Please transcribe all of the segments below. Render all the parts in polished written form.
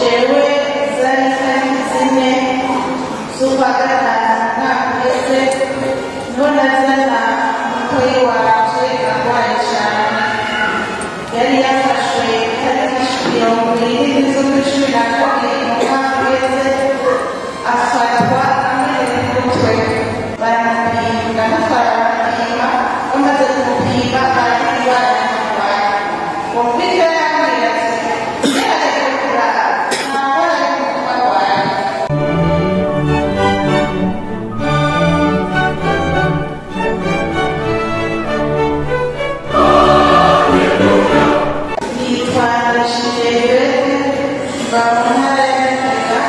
Jewe zari itariki 4 z'ukwa gatanu umwaka uheze, niho nazana mutoyi wanje arwaye cane. Yari yafashwe itariki 27 z'ukwa 12 mu mwaka uheze, afatwa amerewe n'umutwe. Baramupima, ndamutwara baramupima, bamaze kumupima baramuha indwara y'umurwayi. Uwo mubikira yarambwira ati ngerageze kuraba nta ndwara y'umutima arwaye. Nitwa Ndashimye mva mu ntara ya Gitega,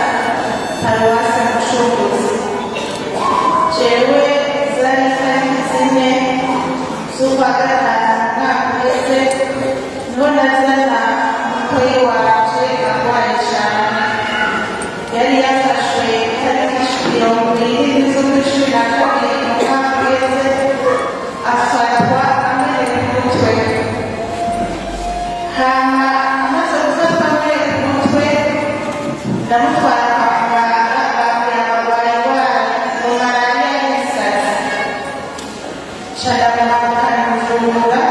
paruwasi Mucunguzi. Jewe zari itariki 4 z'ukwa gatanu umwaka uheze, niho nazana mutoyi wanje arwaye cane. Yari yafashwe itariki 27 z'ukwa 12 mu mwaka uheze, afatwa amerewe n'umutwe. Hama amaze gufatwa amerewe n'umutwe, ndamutwara kwa muganga, bambwira ngo arwaye indwara ngo malariya y'ibisazi. Nca ndamuhagurukana i Bujumbura,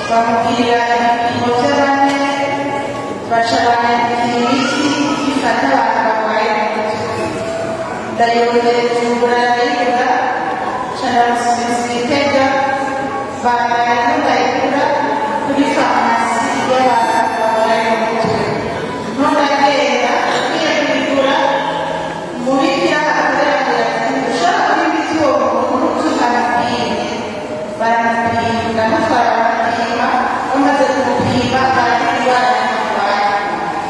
bamubwira ibipimo vy'abane, baca banyandikira imiti ifata abantu barwaye mu mutwe. Ndayirondera i Bujumbura ndayibura, nca ndamusubiza i Gitega, bambaye ndayigura kuri farumasi y'abantu barwaye mu mutwe. Niho ndagenda ngiye kuyigura, umubikira akorera ati ushobora kuba imiti uwo muntu tutamupimye. Baramupima, ndamutwara baramupima, bamaze kumupima baramuha indwara y'umurwayi.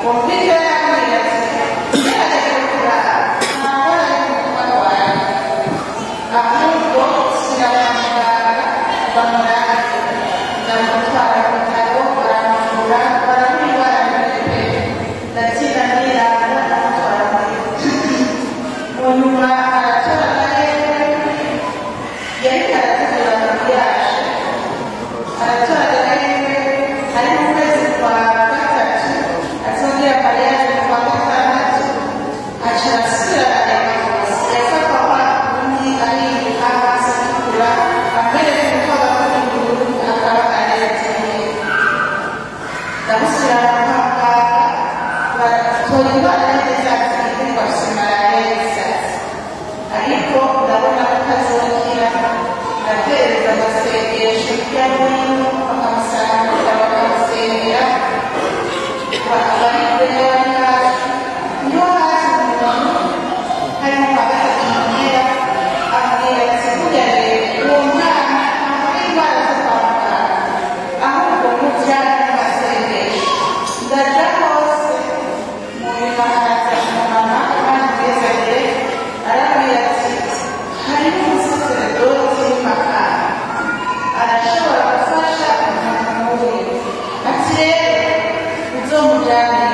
Uwo mubikira yarambwira ati ngerageze kuraba nta ndwara y'umutima arwaye, ahubwo shyira kwa muganga bamurabe. Ndamutwara ku bitaro baramuvura, baramuha indwara y'umutwe. Ndatinda ndiranda ndamutwara mu nyuma aratora agahenge, yariko arategura mariage, aratora agahenge ari mu kwezi kwa gatatu, azogira mariage mu kwa gatandatu, aca arasubira araremba rwose. Yafatwa kwa kundi ariruka amaso atukura, amerewe umutwe agakora ubururu, akaba anezerewe. Ndamusubira kwa muganga, batora indwara neza zindi ngo afise malariya y'ibisazi, ariko ndabona ko atazokira. Ndatereza amasengesho hirya no hino, bakamusangura bakamusengera, bari kure n'abari hafi. Niho haje umuntu harimo kwa gatatu muhira, ambwira ati burya rero uwo mwana ntabwo ari indwara zo kwa muganga, ahubwo mubyara n'amasengesho. Ndaja hose, mu nyuma haraza umumama, Imana imwezagire, arambwira ati hariho umusaseredoti w'imakamba arashobora gufasha umuntu nk'uyu, ati rero uzomujyane.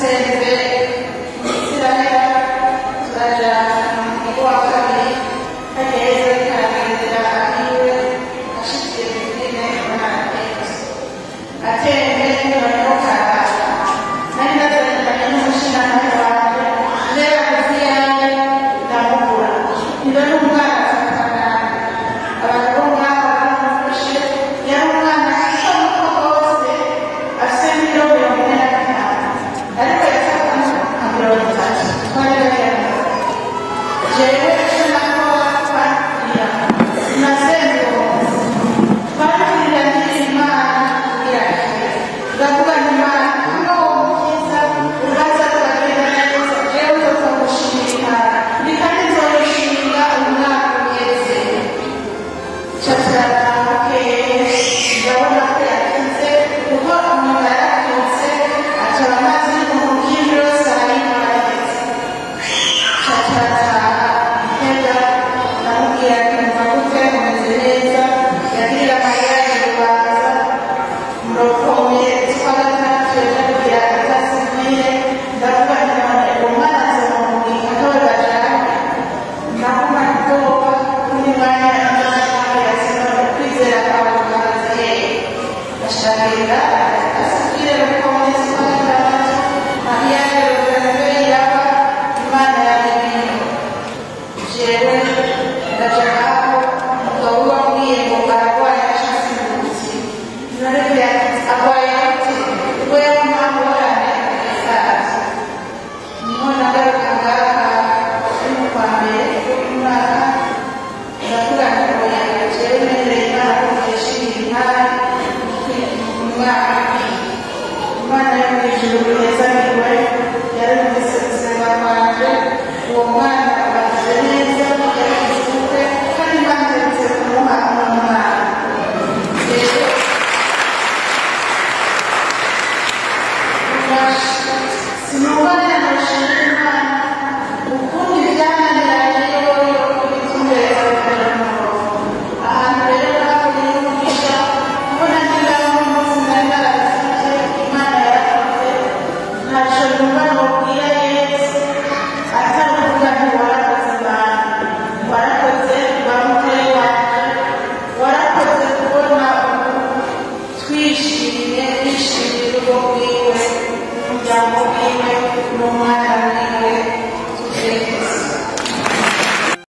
Dusenze Isiraheli turaja mu muhigo wa kabiri hageze karagendera ahiwe ashikiye vitrine umwana atembe noneho karaza nari nazaniranye n'umushingantahe wanje reba kuzi yanjye ndamubura niba n'umwana afata nabi abantu bo ngaho baramufashe yari umwana asa n'uko kose afise n'ibiro 45 ariko yafatwa nka 30 twari bagerageza jewe icyo nakora twakurira sinasenze uwo munsi twakurira nkiri Imana kugira akire ndavuga nti Imana kuba uwo mukiza urubanza ruragenda neza jewe nzopfa gushimira ni kandi nzorushinga umwaka uheze caturatahuke ndabona ko yakize kuko umuntu yarakutse acara amazi y'umuntu y'ibirosa arayimwaretse caturataha gitega ndamubwira nti mva gute mumeze neza yagirira amarira y'urubanza murokomye z'ukwa gatandatu yaje kugira atasivire ndavuga nti none uwo mwana nzomubwira ko bajanye ndaguma ubwoba undi mwanya inzara kwizera kwawe kuhagaze hehe ashagenda asubire rukomye z'ukwa gatandatu mariya yeruzalemu iraba Imana yaremeye jewe ndaja ngaho umugabo wambwiye ngo ararwaye acasimbukiye none arwaye gute ubwo yari ntangorane yasaza niho nagaruka ngaha ari mu kwa mbere w'umwaka ndavuga nti oya jewe nemereye Imana ko nzayishimira intara mu mwaka Imana yo mu ijuru ihezanirwe yarumvise gusenga kwanje uwo mwana abagize neza yaragize ubukwe kandi Imana iherutse kumuha n'umwana rero sinumva nanoshimira Imana ukundi byananiranye yoyo kubitumbereza bikaja mu murongo ahantu rero nahuriye n'umugisha kubona ntigaho n'umunsi nari narabisivye Imana yarakoze ntaco numva nobwira Yesu atari ukuvuga nti warakoze Imana warakoze bamuteye wanje warakoze kubona ubu twishimye twishimiye urugo rwiwe umuryango wiwe n'umwana.